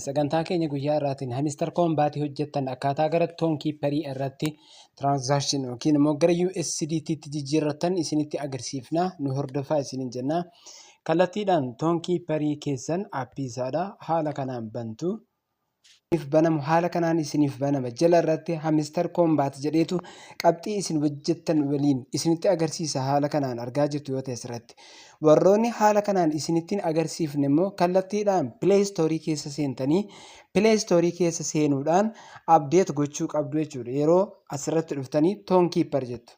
Sagantaa keenya guyyaa irraatiin Hamster Kombat hojjettan akkaataa gara Tonkeeperii irratti transaction yookiin immoo gara USDT tti jijjiirrattan isinitti agarsiifna, nu hordofaa isiniin jenna. Kallattiidhaan Tonkeeperii keessan aappii isaadha haala kanaan bantu. Isiniif banamu haala kanaan isiniif banama. Jala irratti Hamster Kombat jedheetu qabxii isin hojjettan waliin isinitti agarsiisa, haala kanaan argaa jirtu yoo ta'e asirratti. Warroonni haala kanaan isinitti hin agarsiifne immoo kallattiidhaan Play Store keessa seentanii Play Store keessa seenuudhaan update gochuu qabdu jechuudha. Yeroo asirratti dhuftanii Tonkeeper jettu.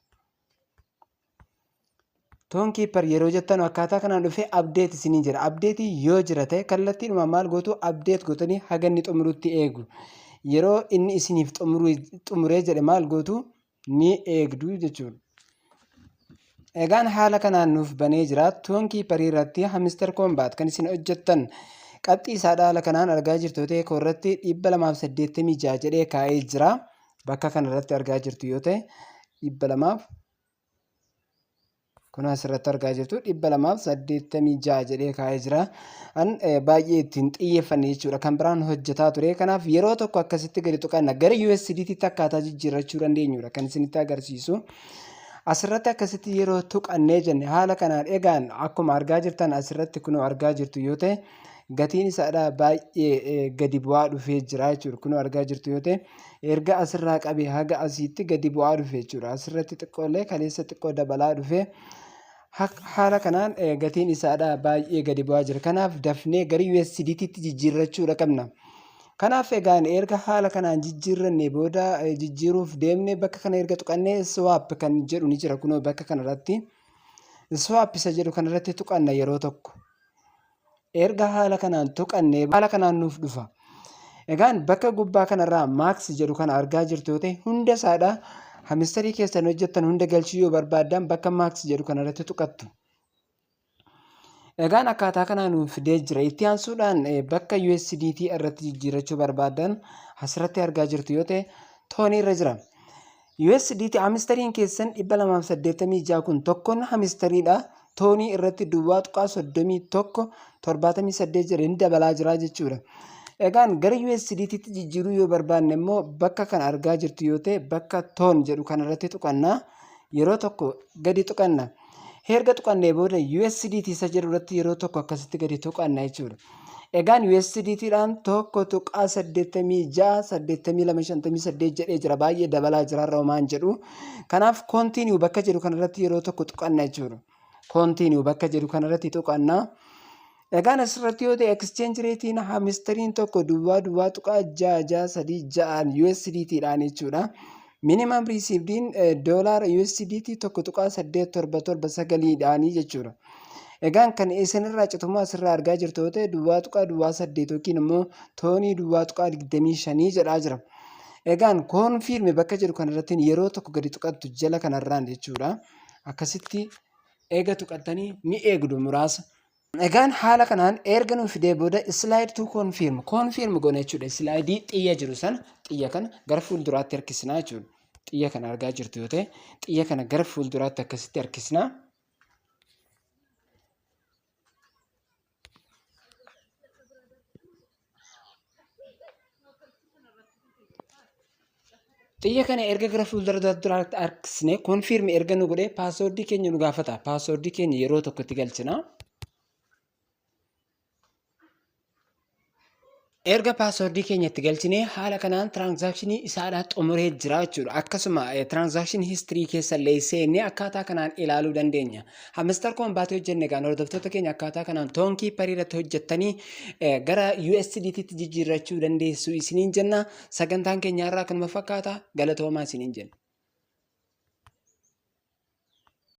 Tonkeeper yeroo jettan akkaataa kanaan dhufee update isiniin jedha. Update yoo jira ta'e kallattiidhuma maal gootu? Update gootanii haga inni xumurutti eegu. Yeroo inni isiniif xumuree jedhe maal gootu? Ni eegdu jechuudha. Egaan haala kanaan nuuf banee jira. Tonkeeperii irratti Hamster Kombat kan isin hojjettan qabxii isaa haala kanaan argaa jirtu ta'e koo irratti 286 jedhee kaa'ee jira. Bakka kana irratti argaa jirtu yoo ta'e 200 kun asirratti argaa jirtu 286 jedhee kaa'ee jira. An baay'ee ittiin xiyyeeffanne jechuudha. Kan biraan hojjetaa ture. Kanaaf yeroo tokko akkasitti gadi tuqanna gara USDT tti akkaataa jijjiirrachuu dandeenyudha kan isinitti agarsiisu. Asirratti akkasitti yeroo tuqannee jenne haala kanaan egaan akkuma argaa jirtan asirratti kunoo argaa jirtu yoo ta'e gatiin isaadha baay'ee gadi bu'aa dhufee jira jechuudha. Kunoo argaa jirtu yoo ta'e erga asirraa qabee haga asiitti gadi bu'aa dhufe jechuudha. Asirratti xiqqoollee kaleessa xiqqoo dabalaa dhufe. Haala kanaan gatiin isaadha baay'ee gadi bu'aa jira. Kanaaf dafnee gara USDT tti jijjiirrachuudha qabna. Kanaaf egaan erga haala kanaan jijjiirranne booda jijjiiruuf deemne bakka kana erga tuqannee swap kan jedhu ni jira, kunoo bakka kanarratti swap isa jedhu kanarratti tuqanna yeroo tokko. Erga haala kanaan tuqannee haala kanaan nuuf dhufa. Egaan bakka gubbaa kanarraa max jedhu kana argaa jirtu yoo ta'e hunda isaadha hamistarii keessan hojjettan hunda galchuu yoo barbaaddan bakka max jedhu kanarratti tuqattu. Egaan akkaataa kanaan nuuf fidee jira. Itti aansuudhaan bakka USDT irratti jijjiirrachuu barbaaddan asirratti argaa jirtu yoo ta'e toonii irra jira. USDT hamistariin keessan 286 kun tokkoon hamistariidha. Toonii irratti duwwaa tuqaa 31 78 jedhe ni dabalaa jira jechuudha. Egaan gara USDT tti jijjiiruu yoo barbaanne immoo bakka kana argaa jirtu yoo ta'e bakka toon jedhu kanarratti tuqanna. Yeroo tokko gadi tuqanna. Erga tuqannee booda USDT isa jedhu irratti yeroo tokko akkasitti gadi tuqanna jechuudha. Egaan USDT dhaan 1.86 82 58 jedhee jira, baay'ee dabalaa jira irra homaan jedhu. Kanaaf continue bakka jedhu kanarratti yeroo tokko tuqanna jechuudha. Continue bakka jedhu kanarratti tuqanna. Egaan asirratti yoo ta'e exchange ratein hamistariin tokko 0.0636 USDT dhaan jechuudha. Minimum received doolaara USDT 1.8779 dhaanii jechuudha. Egaan kan isinirraa citumaa asirraa argaa jirtu yoo ta'e 0.08 yookiin immoo toonii 0.25 jedhaa jira. Egaan confirm bakka jedhu kanarratti yeroo tokko gadi tuqattu jala kanarraan jechuudha. Akkasitti eega tuqattanii ni eegdu muraasa. Egaan haala kanaan erga nu fidee booda slide to confirm confirm goona jechuudha. Slide xiyya jiru sana, xiyya kana gara fuulduraatti harkisnaa jechuudha. Xiyya kana argaa jirtu yoo ta'e xiyya kana gara fuulduraatti akkasitti harkisnaa. Xiyya kana erga gara fuuldura duraatti harkisnee confirm erga nu godhee paaswoordii keenya nu gaafata. Paaswoordii keenya yeroo tokkotti galchina. Erga paaswoordii keenya itti galchinee haala kanaan tiraansaakshinii isaadhaa xumuree jira jechuudha. Akkasuma transaction history keessa illee seennee akkaataa kanaan ilaaluu dandeenya. Hamster Kombatii hojjenne. Egaan hordoftoota keenya, akkaataa kanaan Tonkeeperii irratti hojjettanii gara USDT tti jijjiirrachuu dandeessu isiniin jenna. Sagantaan keenya irraa kanuma fakkaata, galatoomaa isiniin jenna.